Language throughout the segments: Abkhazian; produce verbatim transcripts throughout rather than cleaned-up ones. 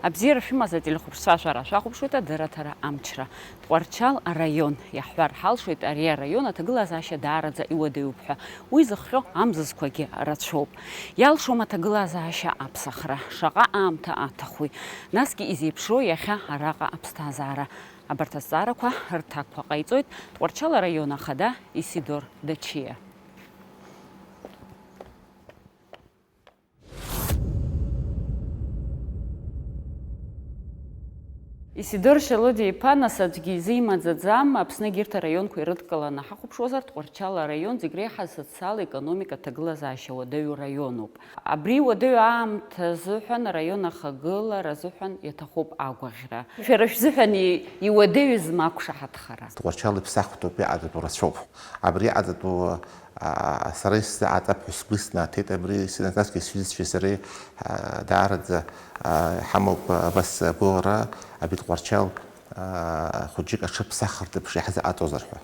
Абзиара шәымаз ателехәаԥшцәа, шәара шәахәаԥшуеит адырраҭара Амчра. Тҟәарчал араион, иаҳҳәар ҳалшоит, ари араион аҭагылазаашьа даараӡа иуадаҩуп ҳәа. Уи зыхҟьо амзызқәагьы рацәоуп. Иалшом аҭагылазаашьа аԥсахра, шаҟа аамҭа аҭахуи, насгьы изеиԥшроу иахьа араҟа аԥсҭазаара? Абарҭ азҵаарақәа рҭакқәа ҟаиҵоит Тҟәарчал араион ахада Исидор Дачиа. Исидор Шьалодиа-иԥа, нас аӡәгьы изы имаӡаӡам, Аԥсны егьырҭ араионқәа ирыдкыланы ҳахәаԥшуазар, Тҟәарчал араион зегь реиҳа асоциал-економикатә ҭагылазаашьа уадаҩу раионуп. Абри уадаҩу аамҭа азыҳәан, араион ахагылара азыҳәан иаҭахуп агәаӷьра. Шәара шәзыҳәан и-, иуадаҩыз ма ақәшаҳаҭхара? Тҟәарчал иԥсахтәуп, иҟаҵатәу рацәоуп. Абри иҟаҵатәу, а, сара исзааҵап ҳәа сгәы иснаҭеит, абри сынасгьы сҩызцәеи сареи, а, даараӡа, а, иҳамоуп, а, абас агәыӷра, абри Тҟәарчал, а, хәыҷык аҽыԥсахыртә еиԥш иаҳзааҵозар ҳәа.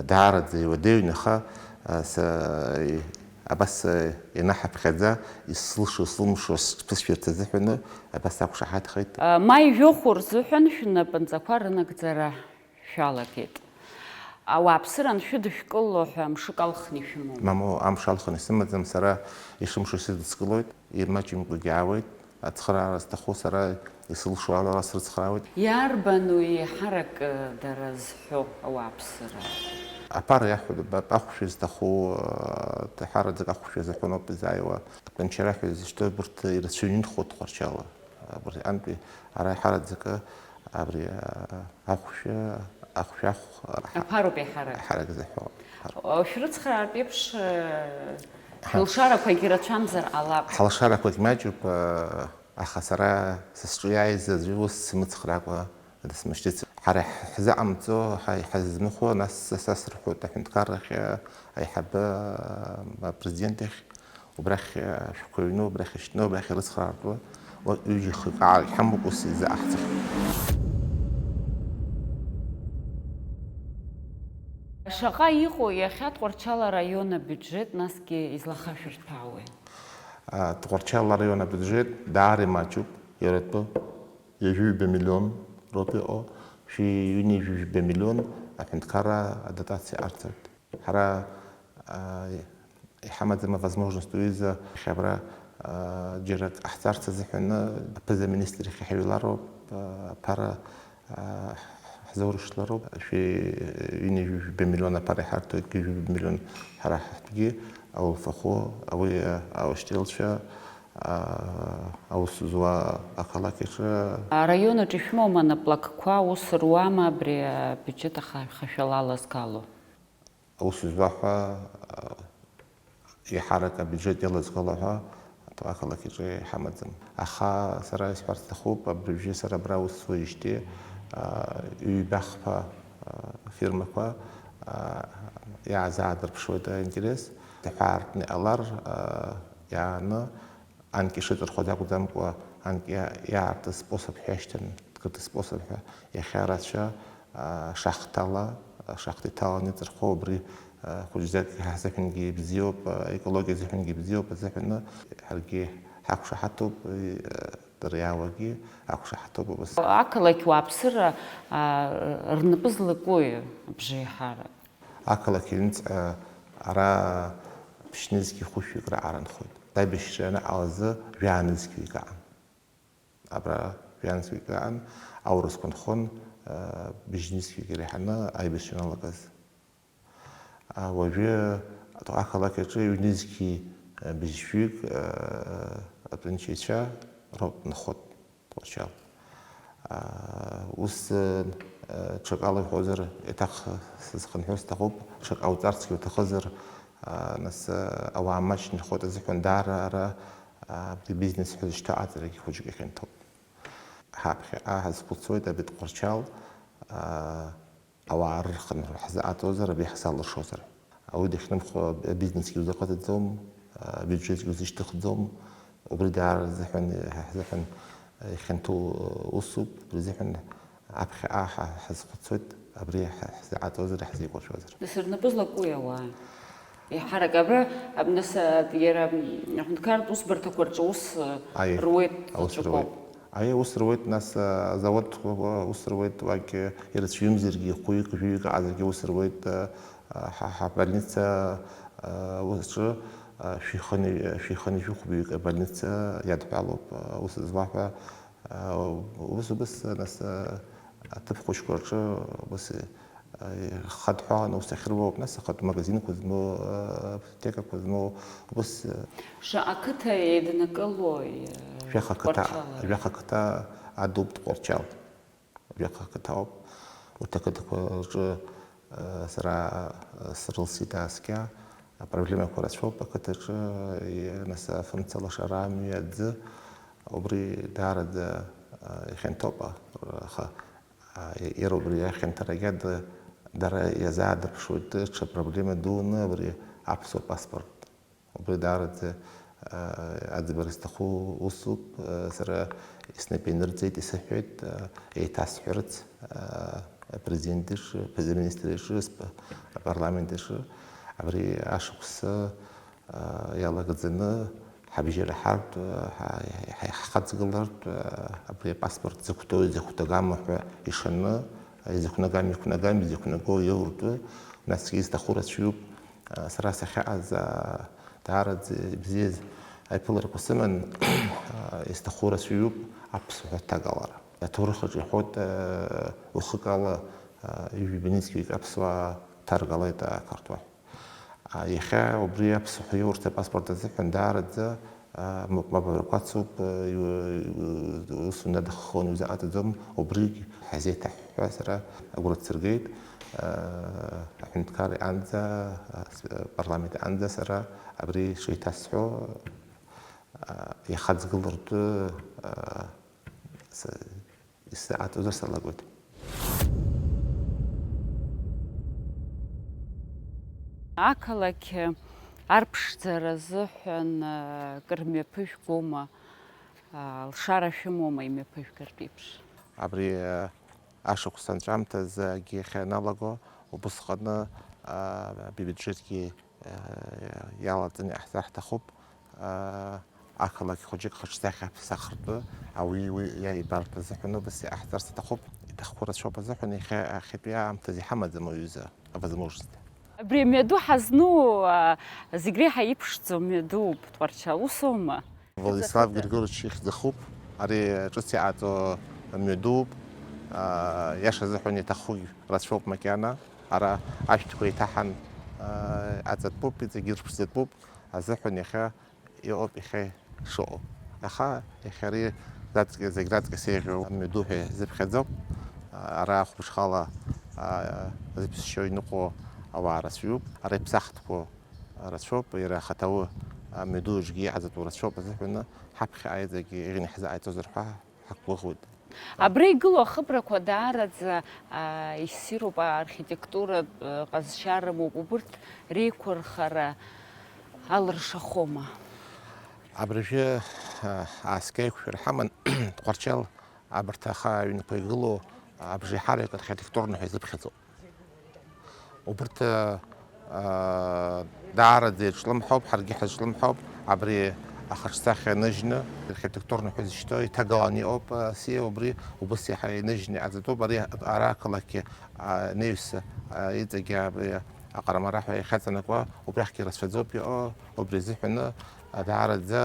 Даараӡа иуадаҩын, аха, а, са-, и-, абас, а, ианаҳаԥхьаӡа, исылшо, исылмшо сԥысшәарц азыҳәаны абас сақәшаҳаҭхеит. А, ма ижәохәу рзыҳәан шәнапынҵақәа рынагӡара шәалагеит. Ауааԥсыра аншәыдышәкыло ҳәа мшык алхны ишәымоума? Мамоу, амш алхны исымаӡам, сара ишымшо сыдыскылоит, имаҷымкәагьы аауеит. Ацхыраара зҭаху сара исылшо ала срыцхраауеит. Иарбану еиҳарак, э, дара зҳәо ауааԥсыра? Аԥара иаҳәо, ба-, ахәшәы зҭаху, э, ҳараӡак ахәшәы азыҳәаноуп изааиуа. Атәанчара ҳәа изышьҭоу абарҭ ирацәаҩны инхоит Тҟәарчал. Абыржәантәи ара иҳараӡакы абри, а, ахәшәы, ахәшә ахә, а, Аԥароуп еиҳарак. Еиҳарак заҳәо. О, шәрыцхраартә еиԥш, э, Ҳа. Шәылшарақәагьы рацәамзар ҟалап. Ҳалшарақәагь маҷуп, э, аха сара са сҿы иааиз аӡәы ус сымыцхраакәа дысмышьҭыц. Ҳара ҳзыҟамҵо, ҳа-, ҳазмыхәо, нас са, са срыҳәоит аҳәынҭқаррахь, э, аиҳабы, э, апрезидент иахь. Убрахь, э, шәқәа ҩны, убрахь ишьҭны, убрахь ирыцхраартәуа, уа ҩыџьа хкы аарагь ҳамоуп, ус изы аҳцахь. Шаҟа иҟоу иахьа Тҟәарчал араион абиуџьет, насгьы излахашәырҭәаауеи? А, Тҟәарчал араион абиуџьет даара имаҷуп, иара тәы ҩажәи ҩба миллион роуп иҟоу, шәи ҩынҩажәи жәба миллион аҳәынҭқарра адотациа арҭоит. Ҳара, а, иҳамаӡам авозможность уҩыза, иахьа абра, а, џьара ак ҟаҳҵарц азыҳәаны аԥыза-министр иахь иҳаҩлароуп, а, аԥара, а, ҳзоурышьҭлароуп. Шәи ҩынҩажәи жәба миллион аԥара иҳарҭоит, ҩажәи жәба миллион ҳара ҳтәгьы аулфахәы, ауи, а, аушьҭеилцәа, а, аус зуа ақалақь аҿы. Араион аҿы ишәымоума наплакқәа, аус руама абри абиуџьет аха-, хашәала алазгало? Аус зуа ҳәа, а, еиҳарак абиуџьет иалазгало ҳәа ақалақь аҿы иҳамаӡам. Аха сара исҳәарц сҭахуп, абыржәы сара абра аус зуеижьҭеи, а, ҩба-хԥа, а, фирмақәа, а, иаазаадырԥшуеит аинтерес. Ҳәаартны иҟалар, а, иааны анкьа ишыҵырхуаз акәӡамкәа, анкьа иаартыз способ ҳәа иашьҭан, открытый способ ҳәа, иахьа рацәа, а, шахҭала, а, шахҭа иҭаланы иҵырхуа, убри, а, хәыҷӡак ҳзыҳәангьы ибзиоуп, а, аекологиа азыҳәангьы ибзиоуп азыҳәаны, ҳаргьы ҳақәшаҳаҭуп, и, а, дара иаауагьы ақәшаҳаҭуп убас. Ақалақь уааԥсыра, а, рнапы злакуи абжеиҳарак? Ақалақь аҩныҵҟа ара ԥшьнызқьи хәышәҩык раҟара нхоит. Аибашьра ианаҟалаз жәаа-нызқьҩык аҟан. Абра жәаа-нызқьҩык аҟан, аурысқәа нхон, а, быжь-нызқьҩык иреиҳаны аибашьра ианалагаз. А, уажәы ақалақь аҿы ҩнызқьи, а, быжьшәҩык, а, атәанчаҩцәа роуп нхот. Тҟәарчал. Аа, ус, э, ҽакала иҳәозар, еиҭах сызхынҳәыр сҭахуп, ҽак ҟауҵарцгьы уҭахызар, аа, нас, э, ауаа маҷны ирхоит азыҳәан даара ара, аа, абри бизнес ҳәа зышьҭоу аҵарагьы хәыҷык ихьанҭоуп. Ҳаԥхьаҟа ҳазхәыцуеит абри Тҟәарчал, аа, ауаа рырхынҳәра ҳзыҟаҵозар, абри ҳзалыршозар. Ауаҩы дахьнымхо абизнесгьы узыҟаҵаӡом, абиуџьетгьы узышьҭыхӡом. Убри даара рзыҳәан, ҳзыҳәан ихьанҭоу усуп, убри азыҳәан аԥхьаҟа ҳа-, ҳазхәыцуеит, абри ҳа-, ҳзыҟаҵозар, ҳзеиқәыршәозар. Нас рнапы злакуи ауаа? Еиҳарак абра, аб-, нас, а, иара, м, аҳәынҭқарратә усбарҭақәа рҿы аус, а, Аи, руеит аус заҵәык руеит. Ауп. Аиеи, ус руеит, нас, а, азауадқәа ус руеит, уагь ирацәаҩымзаргьы, хәҩык, жәаҩык аҟазаргьы ус руеит, а, ҳа, ҳабольница, а, уаҵәы, а, шәиханы, шәиханы шәыхәбаҩык абольница иадҳәалоуп, а, ус зуа ҳәа, а, ус, ус, нас, а, аҭыԥ хәыҷқәа рҿы ус, Хадҳәаланы ус ахьыруоуп, нас, ахатә магазинқәа змоу, аптекақәа змоу, ус. Шаҟа қыҭа еиднакылои, Жәаха қыҭа, Тҟәарчал? Жәаха қыҭа адуп Тҟәарчал. Жәаха қыҭа ауп. Урҭ ақыҭақәа рҿы, сара срылсит ааскьа. Апроблемақәа рацәоуп ақыҭаҿы, нас афымца лашара амҩа аӡы, убри даараӡа ихьанҭоуп, аха Иара убри ахьанҭарагьы ада-, дара иазаадырԥшуеит ҽа проблема дуны абри аԥсуа паспорт. Убри даараӡа, а, аӡбара зҭаху усуп, а, сара снапы инырҵеит, исыҳәеит, а, еиҭасҳәарц, а, апрезидент иҿы, апрезидент-министр иҿы, сп-, апарламент иҿы, абри ашықәс иалагӡаны ҳабжьы раҳартә, ҳа-, ҳа-, ҳхаҵгылартә, абри апаспорт дзықәтәоу, изықәнагама ҳәа ишаны, изықәнагам, иқәнагам, изықәнаго иоуртә, насгьы изҭаху рацәаҩуп. Сара сахьаҟаз, даараӡа ибзиаз аиԥыларақәа сыман, изҭаху рацәаҩуп аԥсуа ҳәа аҭагалара. Аҭоурых аҿы иҳәоит, уахык ала, ҩажәи нызқьҩык аԥсуаа ҭаргалеит ақырҭуа. А, иахьа убри аԥсуа иурҭ апаспорт азыҳәан даараӡа, а, м-, мап абарақәа ацуп, а, иу-, иу-, ус унадаххон, иузаҟаҵаӡом, убригь ҳазеиҭаҳҳәа сара агәра дсыргеит, а, аҳәынҭқар иҟынӡа, а, с-, апарламент аҟынӡа сара абри шеиҭасҳәо, а, иахаҵгылартә, а, с-, Исзааӡозар салагоит. Ақалақь арԥшӡара азыҳәан, а, кыр мҩаԥыжәгома, а, лшара шәымоума имҩаԥыжәгартә еиԥш? Абри, а, ашықәс анҵәамҭазы акгьы ахьаналаго, убысҟаны, а, абиуџьеҭгьы иалаҵаны иҟаҳҵар ҳҭахуп, аа, ақалақь хәыҷык хаҿсахьа ԥсахртәы ауаҩы уи иааибартә азыҳәан убас иҟаҳҵарц аҭахуп. Иҭахқәоу рацәоуп азыҳәан иахьа, ахьатәи аамҭазы иҳамаӡам уаҩызы авозможность. Абри амҩаду ҳазну, а, зегь реиҳа иԥшӡоу мҩадууп Тҟәарчал, усоума? Владислав Григорьевич ихьӡахуп. Ари ҿыц иҟаҵоу мҩадууп. Аа, иаша азыҳәан иҭахугь рацәоуп макьана. Ара ашәҭқәа еиҭаҳан, аа, аҵатәуп, иҵегьы ирԥшӡатәуп азыҳәан иахьа иҟоуп иахьа ишыҟоу. Аха иахьа ари раҵкыс, зегь раҵкыс еиӷьу амҩаду ҳәа изыԥхьаӡоуп. Ара ахәымҽхала, аа, зыԥсшьо иныҟәо ауаа рацәаҩуп. Ара иԥсахтәқәоу рацәоуп, иара ахаҭа ауаҩы амҩаду аҿгьы иҟаҵатәу рацәоуп азыҳәаны, ҳаԥхьаҟа иҵегь иӷьны иаҳзыҟаиҵозар ҳәа ҳақәгәыӷуеит. Абра игылоу ахыбрақәа даараӡа, а, иссируп, архитектуратә, а, ҟазшьа рымоуп, убырҭ реиқәырхара алыршахома? Абыржәы, а, ааскьа еиқәшәара ҳаман, Тҟәарчал абарҭ аха аҩнқәа игылоу абжеиҳарак архитектурно ҳәа изыԥхьаӡоуп. Убырҭ, аа, даараӡа ирҿлымҳауп, ҳаргьы ҳазҿлымҳауп, абри ахаҿсахьа ныжьны, архитектурно ҳәа изышьҭоу иҭагаланы иҟоуп, а, сиа убри убыс иаҳа иныжьны иҟаҵатәуп, ари ара ақалақь, а, анаҩс, а, иҵегьы абри аҟарамара ҳәа иахьаҵанакуа, убрахьгьы рацәаӡоуп иҟоу, убри азыҳәаны, а, даараӡа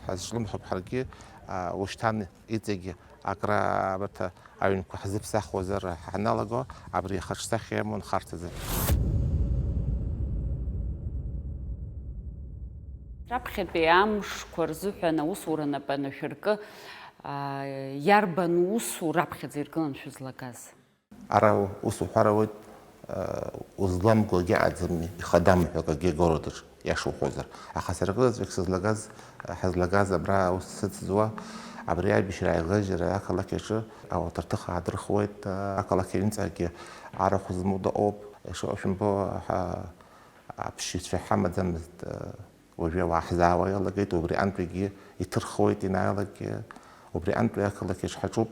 ҳазҿлымҳауп ҳаргьы, а, ушьҭан иҵегьы Акра абарҭ аҩнқәа ҳзыԥсахуазар ҳаналаго, абри ахаҿсахьа иамоу нхарҭазы. Раԥхьатәи амшқәа рзыҳәан аусура нап анашәыркы, аа, иарбан усу раԥхьаӡа иргылан шәызлагаз? Ара ус уҳәар ауеит, Узламго акгьы ыҟаӡам, ихадам ҳәа акгьы агородаҿ, иаша уҳәозар. Аха сара кыраҵәҟьак сызлагаз, ҳазлагаз абра аус сыцызуа, абри аибашьра аилгажьра ақалақь аҿы ауаҭырҭых аадырхуеит, ақалақь аҩныҵҟагьы арахә змоу дыҟоуп. Ишыҟоу шәымбо, ҳа-, аԥсшьаҩцәа ҳамаӡамызт, Уажәы ауаа ҳзаауа иалагеит, убри антәигьы иҭырхуеит ианааилак, убри антәи ақалақь иаҿ ҳаҿуп,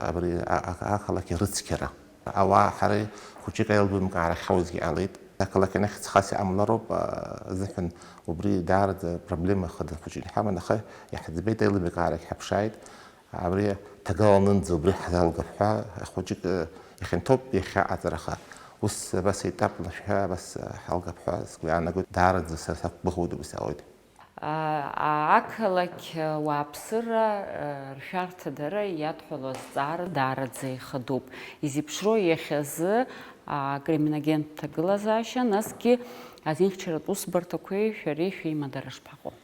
абри а-, а-, ақалақь арыцқьара. Ауаа ҳара хәыҷык аилибамкаара ҳауазгьы ҟалеит. Ақалақь анахь ҵхас иҟамлароуп, а, азыҳәан убри даараӡа проблема хада хәыҷык иҳаман, аха иаҳӡбеит, аилибакаарагь ҳаԥшааит. Абри ҭагаланынӡа убри ҳзалгап ҳәа, хәыҷык, э, ихьанҭоуп иахьа аҵараха. Ус абас етапла шәа абас ҳалгап ҳәа сгәы иаанагоит, даараӡа са сақәгәыӷуеит убас иаауеит. А, ақалақь уааԥсыра, э, ршәарҭа дара иадҳәалоу азҵаара даараӡа ихадоуп. Изеиԥшроу иахьазы, а, акриминогентә ҭагылазаашьа, насгьы азинхьчаратә усбарҭақәеи шәареи шәеимадара шԥаҟоу?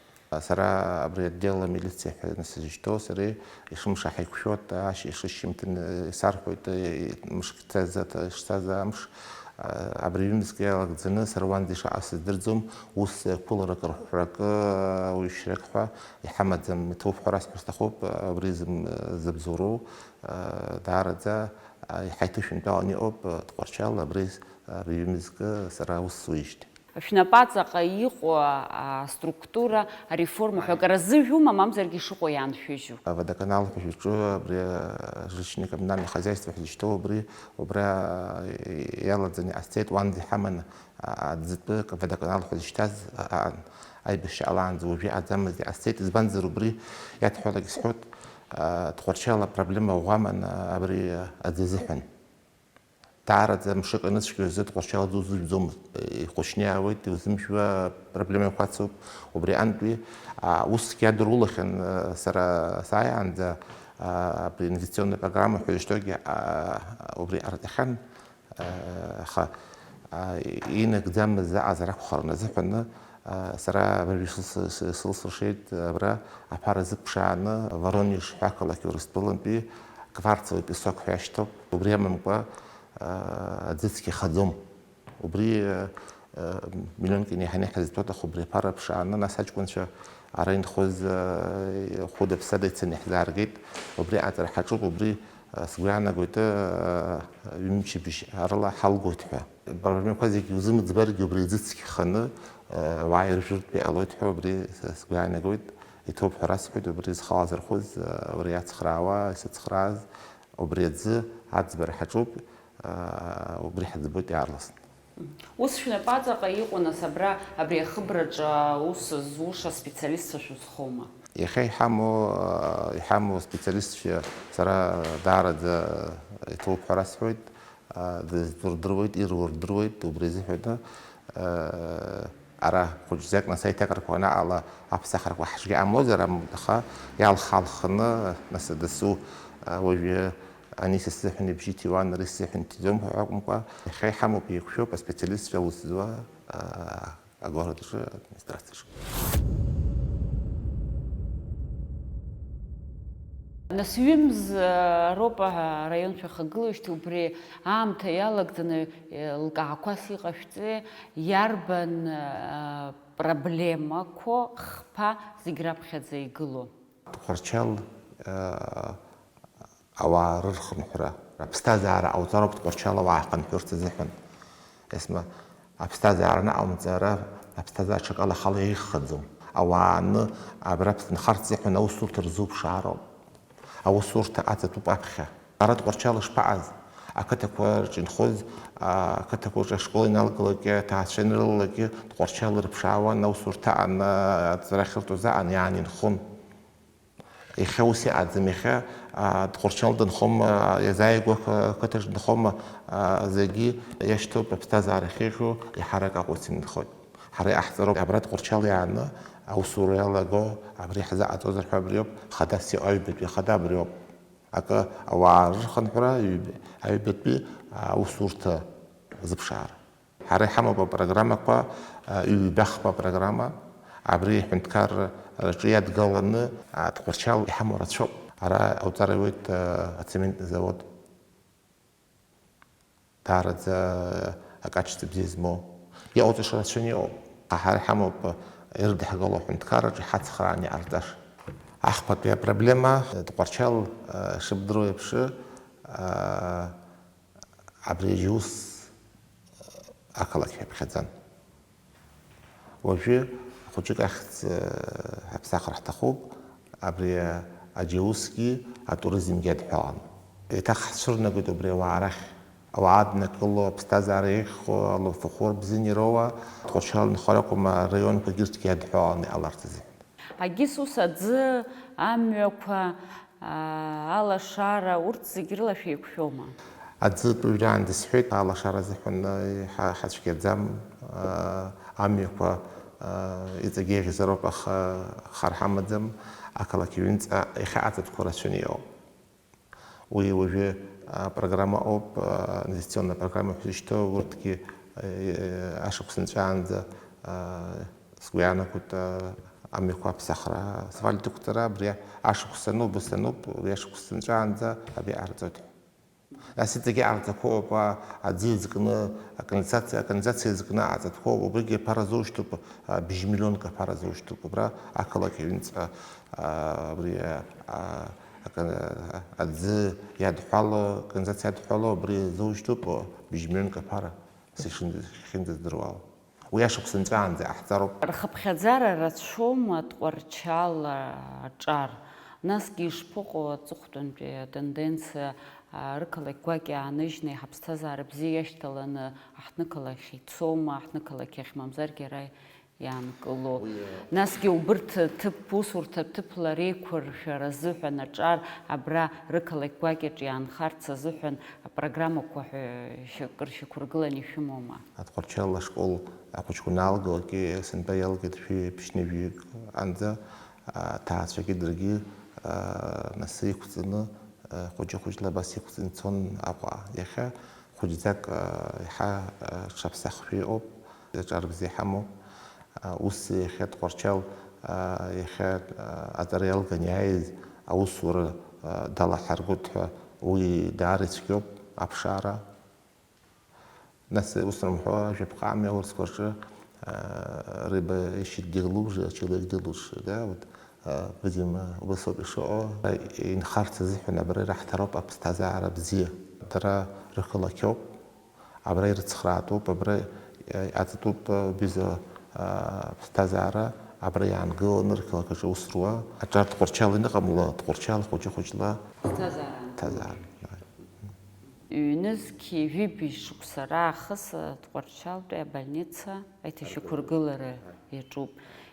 Сара абри отдел амилициа ҳәа сызышьҭоу, сареи ишымша ҳаиқәшәоит, ашьыжь ишышьжьымҭан исарҳәоит, мышк цаз, ишцаз амш, абри ҩымзк иалагӡаны, сара уанӡа ишаҟа сыздырӡом, ус қәыларак, рҳәрак, уаҩшьрак ҳәа иҳамаӡам, иҭоуп ҳәа расҳәар сҭахуп, абри зым-, зыбзоуроу, даараӡа, иаҳа иҭышәынтәаланы иҟоуп, Тҟәарчал, абри, абри ҩымзкы сара аус суижьҭеи. Шәнапаҵаҟа иҟоу, а, аструктура, ареформа ҳәа акы разыжәума, мамзаргьы ишыҟоу иааншәыжьу? Водоканал ҳәа шәаҿу абри, а, жилищно-коммунальное хозяйство ҳәа зышьҭоу абри, убра, а, иалаӡаны иҟасҵеит, уанӡа иҳаман, а, аӡытәы водоканал ҳәа зышьҭаз, а, аан, аибашьра ҟалаанӡа уажәы иҟаӡамызт, иҟасҵеит, избанзар убри иадҳәалак исҳәоит, а, Тҟәарчал апроблема ӷәӷәаман, а, абри, а, аӡы азыҳәан. Даараӡа мшык аныцәгьоу азы Тҟәарчал дузыжәӡомызт. Ихәыҷны иаауеит, иузымжәуа проблемақәа ацуп. Убри аҟынтәи, а, усгьы адырулахьан, а, сара сааиаанӡа, а, абри инвестиционная программа ҳәа изышьҭоугьы, а, убри ҟарҵахьан, а, аха, а, инагӡамыз аҟазара акәхарын азыҳәаны, а, сара абыржәы сылс-, сы-, сылсыршеит, абра аԥара зыԥшааны, Воронеж ҳәа ақалақь Урыстәылантәи Кварцевый песок ҳәа иашьҭоуп. Убри амамкәа, аӡыцқьа ихаӡом. Убри, миллионк инеиҳаны иҳазҭоит, аха убри аԥара ԥшааны, нас аҷкәынцәа ара инхоз, хәыда-ԥсада ицаны иаҳзааргеит. Убри аҵара ҳаҿуп, убри, сгәы иаанагоит, ҩымчыбжь арала ҳалгоит ҳәа. Апроблемақәа зегьы узымыӡбаргьы, убри аӡыцқьа ханы, ауаа иржәыртә иҟалоит ҳәа убри сгәы иаанагоит. Иҭоуп ҳәа расҳәоит, убри зхала зырхәыз, убри иацхраауа, исыцхрааз, убри аӡы аӡбара ҳаҿуп. Убри ҳаӡбоит иаарласны. Ус шәнапаҵаҟа иҟоу, нас, абра, абри ахыбраҿы аус зуша специалистцәа шәызхоума? Иахьа иҳамоу, иҳамоу специалистцәа сара даараӡа иҭоуп ҳәа расҳәоит, дыздырдыруеит, ируа рдыруеит, убри азыҳәан, Ара хәыҷӡак, нас, аиҭакрақәа анаҟала аԥсахрақәа ҳжьы амоуазар, ам-, аха иалхалхны, нас, дасу, а, уажәы ани са сзыҳәан ибжьы иҭиуан, ари сзыҳәан иҭиӡом ҳәа акәымкәа, иахьа иҳамоуп, еиқәшәоуп аспециалистцәа аус зуа, а, агородаҿы, администрациаҿы. Нас ҩымз, а, роуп, а, араион шәахагылоижьҭеи, убри аамҭа иалагӡаны, э, лкаақәас иҟашәҵеи, иарбан, а, проблемақәоу хԥа зегь раԥхьаӡа игылоу? Тҟәарчал, а, ауаа рырхынҳәра, аԥсҭазаара ҟауҵароуп Тҟәарчал ауаа ахынҳәырц азыҳәан. Есма, аԥсҭазаара анаҟамҵара, аԥсҭазаара ҽакала ахала иаиххаӡом. Ауаа аны абра ԥсҭнхарц азыҳәан аусурҭа рзуԥшаароуп. Аусурҭа аҵатәуп аԥхьа. Ара Тҟәарчал ишԥаҟаз? Ақыҭақәа рҿы инхоз, а, ақыҭақәа рҿы ашкол иналгалакгьы, аҭаацәа ианрылалакгьы, Тҟәарчал ирыԥшаауан, аусурҭа аан, аҵара ахьырҭоз аан иаан инхон. Иахьа ус иҟаӡам, иахьа, а, Тҟәарчал дынхом, а, иазааигәа қ-, қыҭаҿ дынхом, а, зегьы иашьҭоуп, аԥсҭазаара ахьеиӷьу иаҳарак Аҟәа инхоит. Ҳара иҟаҳҵароуп абра Тҟәарчал иааны аусура иалаго, абри ҳзаҟаҵозар ҳәа абриоуп, хадас иҟоу аҩбатәи ахада абриоуп. Акы ауаа рырхынҳәра, ҩб-, аҩбатәи аусурҭа зыԥшаара. Ҳара иҳамоуп апрограммақәа, ҩбахԥа апрограмма, абри аҳәынҭқарраҿы иадгаланы, Тҟәарчал иҳамоу рацәоуп. Ара ауҵара иуеит ацементный завод. Даараӡа акачество бзиа змоу. Иҟауҵаша рацәаны иҟоуп. Ҳара иҳамоуп ирыдҳгыло аҳәынҭқарраҿы иҳацхрааны иҟарҵаша. Ахԥатәи апроблема, Тҟәарчал, шыбдыруа еиԥш, Абри аџьаус ақалақь ҳәа иаԥхьаӡан. Уажәы хәыҷык ахьӡ, э, ҳаԥсахыр ҳҭахуп, абри аџьаусгьы атуризмгьы адҳәалан. Еиҭах ҳцәырнагоит убри ауаа рахь. Ауаа аднакыло, аԥсҭазаара еиӷьхо, алафахәы рбзианы ироуа, Тҟәарчал нхара акәым, араионқәагьы рҭгьы адҳәалан иҟаларц азыҳәан. Агьыс ус аӡы, амҩақәа, аа, алашара, урҭ зегь рыла шәеиқәшәома? Аӡы тәыҩраан дысҳәеит, алашара азыҳәан иҳа-, ҳацәгьаӡам, аа, амҩақәа, аа, иҵегь еиӷьзароуп, аха хар ҳамаӡам, ақалақь ҩынҵа иахьа аҵатәқәа рацәаны иҟоуп. Уи уажәы, аа, программа ауп, аа, инвестиционная программа ҳәа зышьҭоу, урҭгьы, аа, ашықәс нҵәаанӡа, аа, сгәы иаанагоит, аа, амҩақәа аԥсахра, асфальт ықәҵара, абри ашықәс ануп, ус ануп, уи ашықәс нҵәаанӡа абри ҟарҵоит ҳәа. Нас иҵегьы ҟарҵақәоуп, аа, аӡы иазкны, аканализациа, аканализациа иазкны ҟаҵатәқәоуп, убригьы аԥара зоушьҭоуп, аа, бжь миллионк аԥара зоушьҭоуп, абра ақалақь аҩныҵҟа, аа, абри, аа, ака-, аӡы иадҳәало, аканализациа иадҳәало, абри зоушьҭоуп, бжь миллионк аԥара, са ишын-, ишахьынӡаздыруало. Уи ашықәс нҵәаанӡа иҟаҳҵароуп. Рхыԥхьаӡара рацәоума Тҟәарчал аҿар? Насгьы ишԥаҟоу аҵыхәтәантәи атенденциа, а, рықалақь гәакьа ааныжьны, иҳаԥсҭазаара бзиа иашьҭаланы, аҳҭнықалақь ицома, аҳҭнықалақь ахь мамзаргьы ара иаанкыло? Уи, а, Насгьы убырҭ ҭыԥ, усурҭа ҭыԥла реиқәыршәара азыҳәан аҿар абра рықалақь гәакьаҿ иаанхарц азыҳәан апрограммақәа ҳәа шьакыр шьақәыргыланы ишәымоума? Атҟәарчал ашкол ахәыҷқәа анаалгалак, сынтәа иалагеит шәи ԥшьнажәик анӡа, аҭаацәагьы даргьы, аа, нас иқәҵаны, аа, хәыҷы-хәыҷла абас иқәҵаны ицон Аҟәа. Иахьа хәыҷӡак, аа, иаҳа, аа, ҽаԥсахшәа иҟоуп, аҿар бзиа ҳамоуп. Ус иахьа Тҟәарчал, аа, иахьа, аа, аҵара иалган иааиз аусура, аа, далаҳаргоит ҳәа уи даара ицәгьоуп, аԥшаара. Нас ус рымҳәо, жәаԥҟа амҩа аурысқәа рҿы, аа, рыба ищет где лучше, а человек где лучше, да, вот, аа, видимо, убас ауп ишыҟоу. Инхарц азыҳәан абра ираҳҭароуп аԥсҭазаара бзиа. Дара рықалақьоуп, абра ирыцхраатәуп, абра, э, иҟаҵатәуп, э, убри азы, аа, аԥсҭазаара, абра иаангыланы рқалақь аҿы аус руа. Аҿар Тҟәарчал аныҟамла, Тҟәарчал хәыҷы-хәыҷла. Ԥсҭазаара. Ԥсҭазаара. Ҩнызқьи жәибжь шықәса раахыс Тҟәарчалтәи абольница аиҭашьақәыргылара иаҿуп.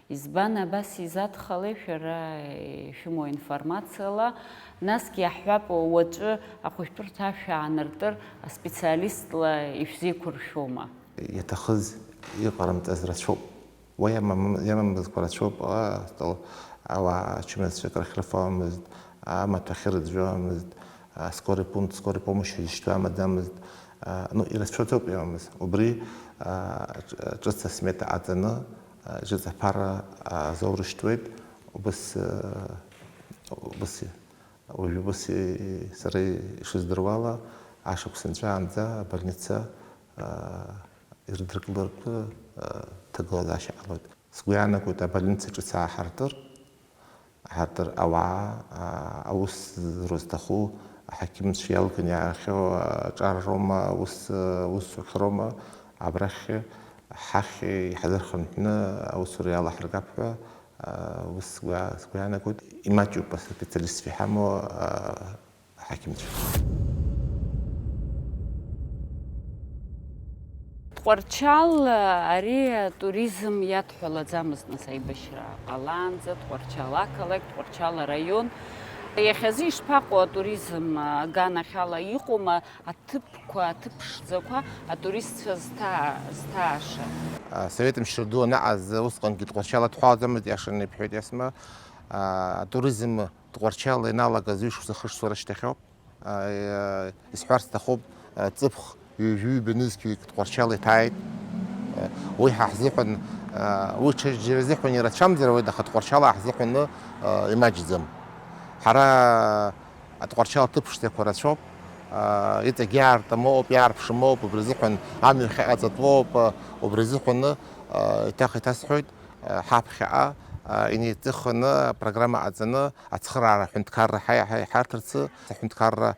Избан абас изадхалеи шәара ишәымоу информациала? Насгьы иаҳҳәап, уаҵәы ахәышәтәырҭа шәаанартыр аспециалистла ишәзеиқәыршәома? Иаҭахыз иҟарымҵаз рацәоуп. Уа иамам-, иамамызқәа рацәоуп, аа, стол, ауаа ачымазцәа крахьрыфауамызт, амаҭәа ахьырӡәӡәауамызт, а, скорый пункт, скорый помощь ҳәа изышьҭоу амаӡамызт, а, ну, ирацәаӡоуп иамамыз. Убри, а, ҿ-, ҿыц асмета аҵаны, а, ҿыц аԥара, а, азоурышьҭуеит, убыс, а, убыс, уажәы убыс, и-, сара ишыздыруала, ашықәс нҵәаанӡа абольница, а, ирыдыркылартә, а, ҭагылазаашьа ҟалоит. Сгәы иаанагоит абольница ҿыц ааҳартыр, ҳартыр ауаа, аа, аус зруа зҭаху аҳақьымцәа иалганы иаахьоу аҿар роума, аус, аусзуҩцәа роума, абрахь ҳахь иҳазырхынҳәны аусура иалаҳаргап ҳәа, аа, ус сгәы, сгәы иаанагоит. Имаҷуп аспециалистцәа иҳамоу, аа, аҳақьымцәа. Тҟәарчал ари атуризм иадҳәалаӡамызт, нас, аибашьра ҟалаанӡа, Тҟәарчал ақалақь, Тҟәарчал араион. Иахьазы ишԥаҟоу атуризм аганахьала, иҟоума аҭыԥқәа, аҭыԥ ԥшӡақәа атуристцәа зҭаа-, зҭааша? Асовет мчра ду анаҟаз усҟангьы Тҟәарчал адҳәалаӡамызт, иашаны ибҳәеит Есма. Атуризм Тҟәарчал ианалагаз ҩышықәса хышықәса рышьҭахьоуп. Исҳәарц сҭахуп, ҵыԥх ҩажәи ҩба нызқьҩык Тҟәарчал иҭааит. Уи ҳа ҳзыҳәан, уи ҽаџьара изыҳәан ирацәамзар ауеит, аха Тҟәарчал ҳзыҳәаны имаҷӡам. Ҳара атҟәарчал ҭыԥ ԥшӡақәа рацәоуп, иҵегь иаартым ыҟоуп, иаарԥшым ыҟоуп, убри азыҳәан амҩа ахьыҟаҵатәу ыҟоуп, убри азыҳәаны еиҭах иҭасҳәоит. Ҳаԥхьаҟа инеиҵыхны апрограмма ҟаҵаны ацхыраара аҳәынҭқарра ҳаи-, ҳаи-, ҳарҭарцы, аҳәынҭқарра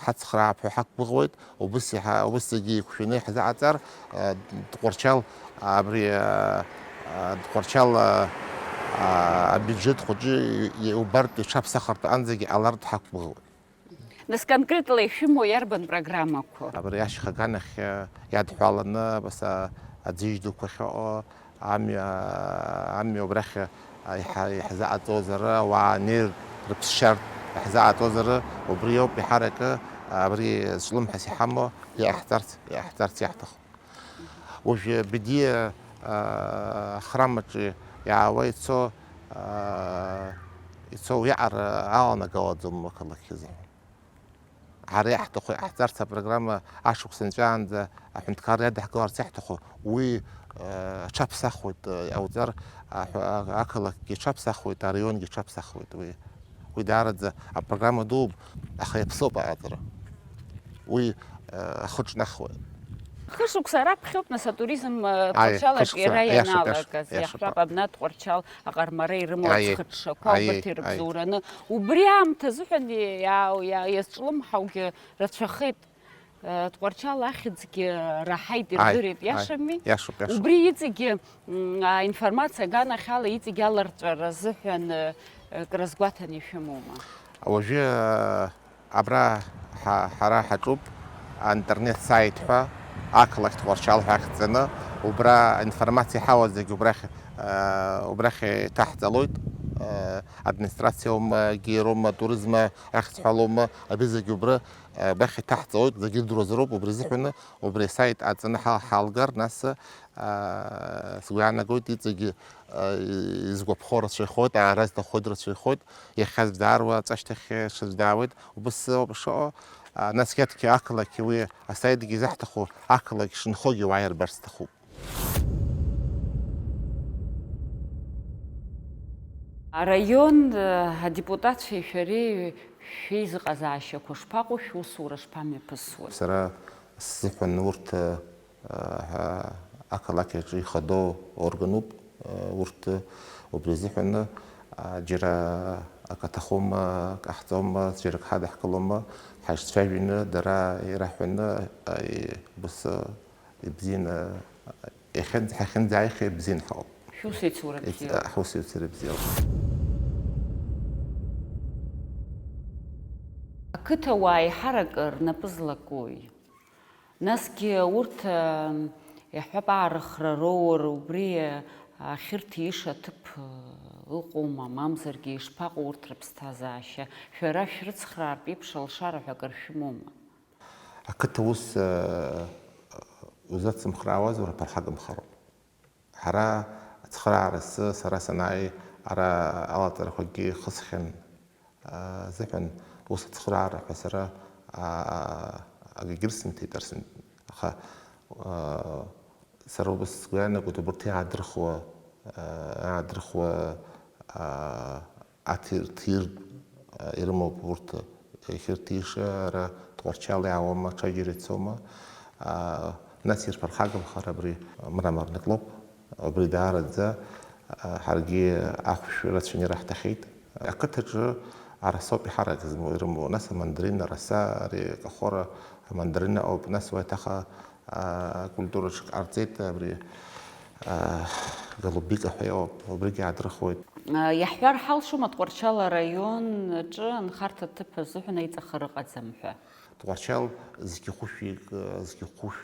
ҳацхраап ҳәа ҳақәгәыӷуеит. Убыс иҳа-, убыс зегьы еиқәшәаны иҳзаҟаҵар, Тҟәарчал абри, Тҟәарчал абиуџьет хәыҷы иубартә, иҽаԥсахыртә анӡагьы ҟалартә ҳақәгәыӷуеит. Нас конкретла ишәымоу иарбан программақәоу? Абри ашьха аганахь, э, иадҳәаланы, абас, а, аӡыжь дуқәа ахьыҟоу, амҩа, амҩа убрахь, а, иҳа-, иҳзаҟаҵозар, ауаа неир рыԥсшьартә, Иаҳзааӡозар, убри ауп еиҳаракы абри зҿлымҳас иҳамоу иаҳҵарц, иаҳҵарц иаҳҭаху. Уажәы Бедиа, а, храм аҿы иаауа ицо, а, ицо уиаҟара аланагалаӡом ақалақь азы. Ҳара иаҳҭаху иҟаҳҵарц апрограмма ашықәс нҵәаанӡа аҳәынҭқарра иадаҳгаларц иаҳҭаху, уи, а, аҽаԥсахуеит, а, иауҵар, аҳәа-, а-, ақалақьгьы аҽаԥсахуеит, араионгьы аҽаԥсахуеит уи. Уи даараӡа апрограмма дууп, аха иаԥсоуп аҟаҵара. Уи, э, ахы ҿнахуеит. Хышықәса раԥхьоуп, нас, атуризм, э, Аи, Тҟәарчалаҿ хышықәса, иара аиашоуп, ианалагаз, иашоуп, иаҳҳәап, иашоуп. Абна Тҟәарчал аҟармара ирымоу Аи, ацхыҽҽақәа, аи, убырҭ аи. Ирыбзоураны. Убри аамҭазыҳәан иа-, иа-, иазҿлымҳаугьы рацәахеит. Э, Тҟәарчал ахьӡгьы раҳаит, Аи, ирдырит, аи, иашами? Иашоуп, иашоуп. Убри иҵегьы, м, аинформациа аганахьала иҵегьы аларҵәара азыҳәан, э, крызгәаҭаны ишәымоума? Уажәы, э, абра ҳа-, ҳара ҳаҿуп, аинтернет саит ҳәа, ақалақь Тҟәарчал ҳәа ахьӡаны, убра аинформациа иҳауа зегь убрахь, э, убрахь иҭаҳҵалоит, э, администрациоума, героума, туризма ахьӡ ҳәалоума, абри зегь убра Абахь иҭаҳҵоит, зегьы ирдыруазароуп, убри азыҳәаны, убри асаит аҵаны ҳа-, ҳалгар, нас, аа, сгәы иаанагоит, иҵегьы, аа, изгәаԥхо рацәаҩхоит, аара зҭаххоит рацәаҩхоит, иахьа аӡә дааруа аҵәашьҭахь ҽаӡә даауеит, убыс ауп ишыҟоу, аа, насгьы ақалақь уи асаитгьы изаҳҭаху ақалақь шынхогьы уааир рбарц сҭахуп. Араион, э, адепутатцәеи шәареи шәеизыҟазаашьақәа шԥаҟоу, шәусура шԥамҩаԥысуеи? Сара сзыҳәан урҭ, э, ҳа-, ақалақь аҿы ихадоу органуп, э, урҭ убри азыҳәан, э, џьара акы аҭахума, акы ҟаҳҵома, џьара акы ҳадаҳкылома, ҳаишцәажәаны, дара ираҳәаны, э, убас, э, Ибзианы, иахьынӡ-, ҳахьынӡааиха ибзианы ҳаҟоуп. Шәусеицура Ит-, бзиоуп. Ҳусеицура бзиоуп. Ақыҭауаа еиҳарак рнапы злакуи? Насгьы урҭ, ы, иаҳҳәап, аарыхра роур, убри, ы, ахьырҭиша аҭыԥ, ы, ыҟоума, мамзаргьы ишԥаҟоу урҭ рыԥсҭазаашьа? Шәара шәрыцхраартә еиԥш алшара ҳәа акыр шәымоума? Ақыҭа ус, э, узацымхраауазар, уаԥырхагамхароуп. Ҳара ацхыраараз, сара санааи, ара алаҵарақәагьы хысхьан, э, азыҳәан ус ацхыраара ҳәа сара, а, акгьы рсымҭеит, арсым-, аха, э, Сара убас сгәы иаанагоит, убарҭ иаадырхуа, аа, иаадырхуа, аа, аҭир-, ҭир-, аа, ирымоуп урҭ, иахьырҭиша ара Тҟәарчал иаауама, ҽаџьара ицома, аа, нас ирԥырхагамхар абри мраморный клуб, убри даараӡа, аа, ҳаргьы ахәшә рацәаны ираҳҭахьеит. Ақыҭаҿы арасоуп иҳарак змоу, ирымоу, нас амандарин араса, ари акахәара амандарин ауп, нас уа еиҭах, а, акультураҿ ҟарҵеит, абри, а, голубика ҳәа иҟоуп, убригьы аадрыхуеит. Иаҳҳәар ҳалшома, Тҟәарчал араион аҿы анхарҭа аҭыԥ азыҳәан аиҵахара ыҟаӡам ҳәа? Тҟәарчал зқьы хәышәҩык, зқьы хәышә,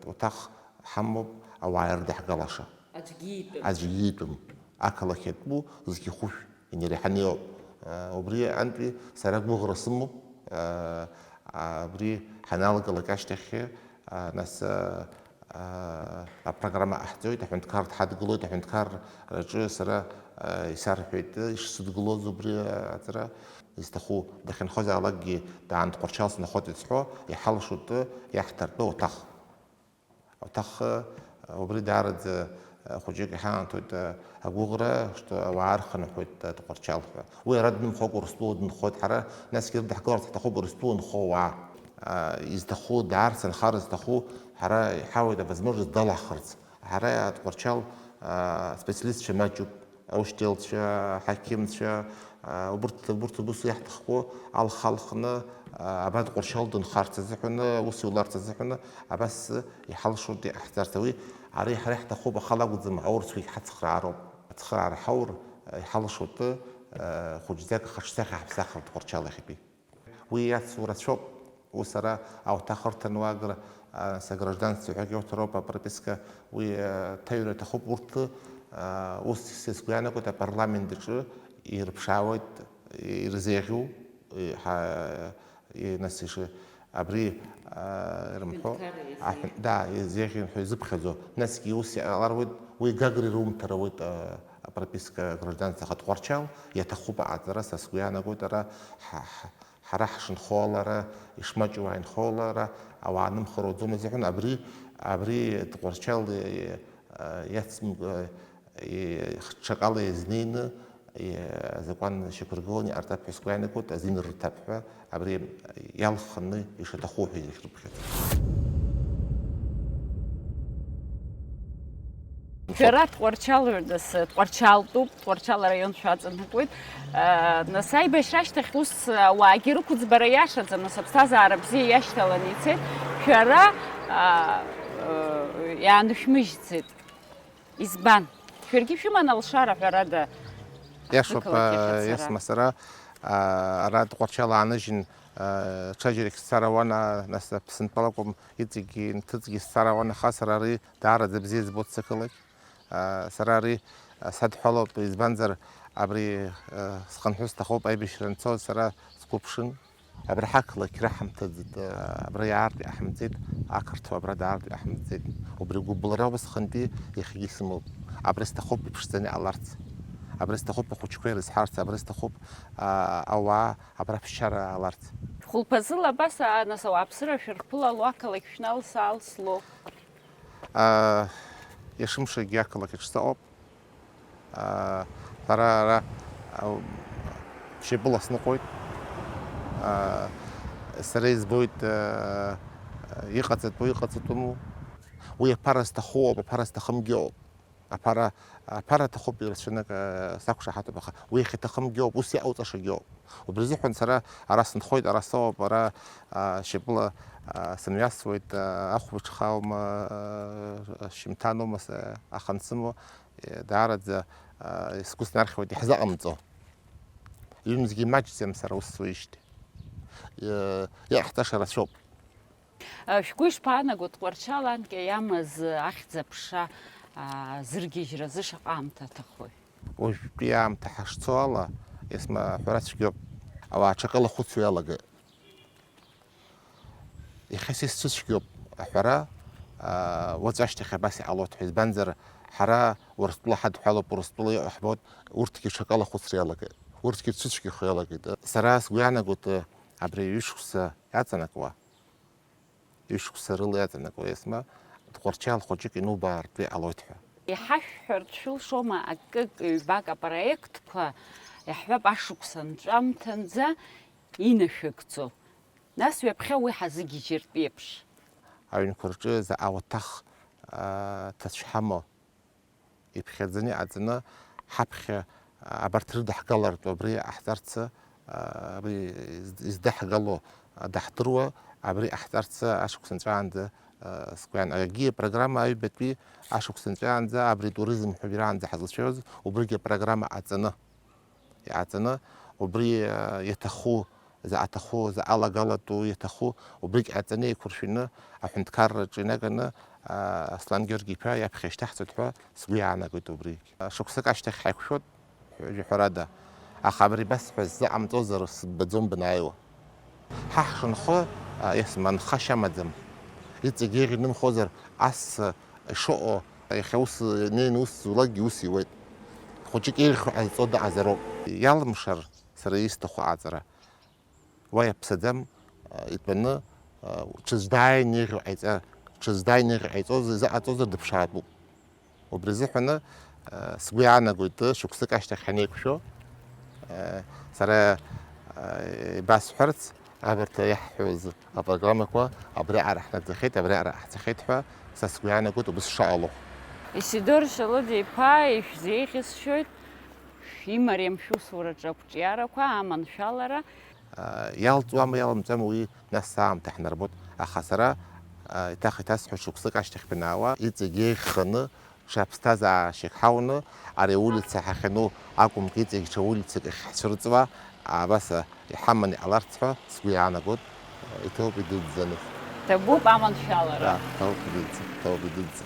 уаҭах ҳамоуп, ауаа ирыдаҳгалаша. Аӡәгьы итәым. Аӡәгьы итәым. Ақалақь иатәу зқьы хәышә. Инареиҳаны иоуп. Убри антәи сара гәыӷра сымоуп. Абри ҳаналагалак ашьҭахь, нас, апрограмма ҟаҳҵоит, аҳәынҭқарра ҳадгылоит, аҳәынҭқарраҿы сара исарҳәеит ишсыдгылоз убри аҵара. Изҭаху дахьынхозаалакгьы даан Тҟәарчал снахоит изҳәо, иҳалшоит иаҳҭартәы уаҭах. Уаҭах, убри даараӡа хәыҷык иҳанаҭоит агәыӷра, что ауаа рхынҳәуеит Тҟәарчал ҳәа. Уи ара днымхоит, Урыстәыла дынхоит, ҳара насгьы ирыдаҳкыларц ҳҭахуп Урыстәыла нхо ауаа. Изҭаху, даарц анхара зҭаху, ҳара иҳауеит авозможность далаҳхырц. Ҳара Тҟәарчал специалистцәа маҷуп. Аушьҭелцәа, аҳақьымцәа, аа, убырҭ, убырҭ убыс иаҳҭахқәоу алхалхны, аа, абанҭ Тҟәарчал дынхарц азыҳәаны, аус иуларц азыҳәаны, абас иҳалшоит иҟаҳҵарц. Уи ара ҳара иаҳҭахуп, ахала акәӡам, аурысқәагь ҳацхраароуп. Ацхраара ҳаур, иҳалшоит, аа, хәыҷӡак ахаҿсахьа ҳаԥсахыр Тҟәарчал иахьатәи. Уи иацу рацәоуп. Ус ара ауаҭах рҭан уагра, а, сагражданство ҳәагьы уҭароуп, апрописка, уи, а, ҭаҩра аҭахуп. Урҭ, а, ус сгәы иаанагоит, апарламент аҿы ирыԥшаауеит, ирзеиӷьу, Ҳа-, и-, нас иши-, абри, а, ирымҳәо, Ҳәынҭқарра иазеиӷьу. Аҳәын-, да, иазеиӷьу ҳәа изыԥхьаӡо. Насгьы ус иҟалар ауеит, уи Гагра ирумҭар ауеит, а, апрописка гражданство ахатә Тҟәарчал, иаҭахуп аҟаҵара, са сгәы иаанагоит, ара ҳа-, ҳа-, ҳара ҳшынхо ала, ара ишмаҷу ааинхо ала, ара ауаа анымхароу аӡом азыҳәан, абри, абри Тҟәарчал, е, е, а, иацым-, а, и-, ҽакала иазнеины, и-, азакәан шьақәыргыланы иҟарҵап ҳәа сгәы иаанагоит, азин рырҭап ҳәа, абри иалхханы ишаҭаху ҳәа изахьрыԥхьаӡо. Шәара Тҟәарчалҩадас, Тҟәарчалтәуп, Тҟәарчал араион шәаҵанакуеит. Нас аибашьра ашьҭахь ус ауаагьы рықәыӡбара иашаӡам, нас аԥсҭазаара бзиа иашьҭаланы ицеит. Шәара, а, а, иаанышәмыжьӡеит. Избан? Шәаргьы шәыман алшара, ҳәарада. Иашоуп, ақалақь ахь ацара. Есма, сара, а, ара Тҟәарчал ааныжьын, а, ҽаџьарагь сцар ауан, а, нас Аԥсынтәыла акәым, иҵегьгьы нҭыҵгьы сцар ауан, аха сара ари даараӡа бзиа избоит сақалақь. А, сара ари, а, садҳәалоуп, избанзар абри, а, схынҳәы сҭахуп, аибашьра анцоз сара сгәыԥшын. Абра ҳақалақь раҳамҭаӡеит, абра иаартә иаҳамҵеит, ақырҭуа абра даартә иаҳамҵеит. Убри гәыбылра усҟантәи иахьагьы сымоуп. Абра сҭахуп иԥшӡаны иҟаларц. Абра сҭахуп ахәыҷқәа ирызҳарц, абра сҭахуп, а, ауаа абра ԥсшьара ааларц. Хәылԥазыла абас, а, нас ауааԥсыра шәырԥылало ақалақь шәналс-аалсло? А, есымшагьы ақалақь аҿы сыҟоуп. Аа, сара ара, а, шьапыла сныҟәоит. Аа, сара избоит, аа, иҟаҵатәу, иҟаҵатәыму. Уи аԥара зҭаху ауп, аԥара зҭахымгьы ыҟоуп. Аԥара, аԥара аҭахуп, ирацәаны акы сақәшаҳаҭуп, аха уи иахьаҭахымгьы ыҟоуп, ус иҟауҵашагьы ыҟоуп. Убри азыҳәан сара ара сынхоит, ара соуп, ара, аа, шьапыла, аа, сымҩасуеит, аа, ахәба ҽхаума, аа, шьымҭанума, с-, аха ансымоу, даараӡа, а, сгәы снархьуеит иаҳзыҟамҵо. Ҩымзгьы имаҷӡам сара ус суижьҭеи. Иа-, иҟаҳҵаша рацәоуп. А, шәгәы ишԥаанаго, Тҟәарчал анкьа иамаз ахьӡ-аԥша, а, зыргьежьразы шаҟа аамҭа аҭахои? Уажәтәи аамҭа ҳашцо ала, есма ҳәара цәгьоуп. Ауаа аҽакала ахәыцуа иалагеит. Иахьа са исцәыцәгьоуп аҳәара, аа, уаҵәы ашьҭахь абас иҟалоит ҳәа, избанзар, ҳара Урыстәыла ҳадҳәалоуп, Урыстәыла иҟоу ҳбоит, урҭгьы ҽакала ахәыцра иалагеит, урҭгьы рцәыцәгьахо иалагеит. Сара сгәы иаанагоит, абри ҩышықәса иаҵанакуа, ҩышықәса рыла иаҵанакуа есма Тҟәарчал хәыҷык инубаартә иҟалоит ҳәа. Иҳашәҳәартә шәылшома акык-ҩбак апроектқәа, иаҳҳәап, ашықәс анҵәамҭанӡа инашәыгӡо? Нас ҩаԥхьа уи ҳазыгьежьыртә еиԥш. Аҩнқәа рҿы заҟа уаҭах, аа, ҭацә ҳамоу иԥхьаӡаны иҟаҵаны, ҳаԥхьа, аа, абарҭ рыдаҳгалартә абри иҟаҳҵарц, аа, абри из-, издаҳгало даҳдыруа, абри иҟаҳҵарц ашықәс анҵәаанӡа, аа, сгәы иаан-, егьи апрограмма аҩбатәи ашықәс анҵәаанӡа абри туризм ҳәа ираанӡа ҳазлацәажәоз, убригьы апрограмма ҟаҵаны. Иҟаҵаны, убри, а, иаҭаху, заҟа аҭаху, заҟа алагалатәу иаҭаху, убригь ҟаҵаны еиқәыршәаны аҳәынҭқарраҿы инаганы, а, Аслан Георги-иԥа иаԥхьа ишьҭаҳҵоит ҳәа сгәы иаанагоит убригь. А, шықәсык ашьҭахь ҳаиқәшәоит, ҳәа-, ҳәарада. Аха абри басҳәаз сзыҟамҵозар сбаӡом банааиуа. Ҳа ҳшынхо, а, есма нхашьа амаӡам. Иҵегь еиӷьны имхозар, ас, а, ишыҟоу, иахьа ус неины ус зулакгьы ус иуеит. Хәыҷык еиӷьу ҟазҵо дыҟазароуп. Иалымшар, сара исҭаху аҵара. Уа иаԥсаӡам, а, итәаны, а, ҽаӡә дааины еиӷьу ҟаиҵа-, ҽаӡә дааины еиӷьу ҟаиҵозар, изыҟаҵозар дыԥшаатәуп. Убри азыҳәаны, а, сгәы иаанагоит, шықәсык ашьҭахь ҳанеиқәшәо, а, сара, а, ибасҳәарц, абарҭ иаҳҳәоз апрограммақәа абриаҟара ҳнагӡахьеит, абриаҟара ҳцахьеит ҳәа са сгәы иаанагоит убыс шаҟало. Исидор Шьалыда-иԥа, ишәзеиӷьасшьоит шәимариам шәусураҿы ақәҿиарақәа, аманшәалара. А, иалҵуама, иалымҵуама, уи нас аамҭа ҳнарбоит, аха сара, а, еиҭах иҭасҳәо шықәсык ашьҭахь банаауа, иҵегь еиӷьханы, ҽа ԥсҭазаашьак ҳауны, ари аулица ҳахьану акәымкәа, иҵегь ҽа улицак ахь ҳцәырҵуа, абас, а, иҳаманы иҟаларц ҳәа сгәы иаанагоит, иҭоуп идуӡӡаны. Ҭабуп аманшәалара. Да, ҭабуп идуӡӡа, ҭабуп идуӡӡа.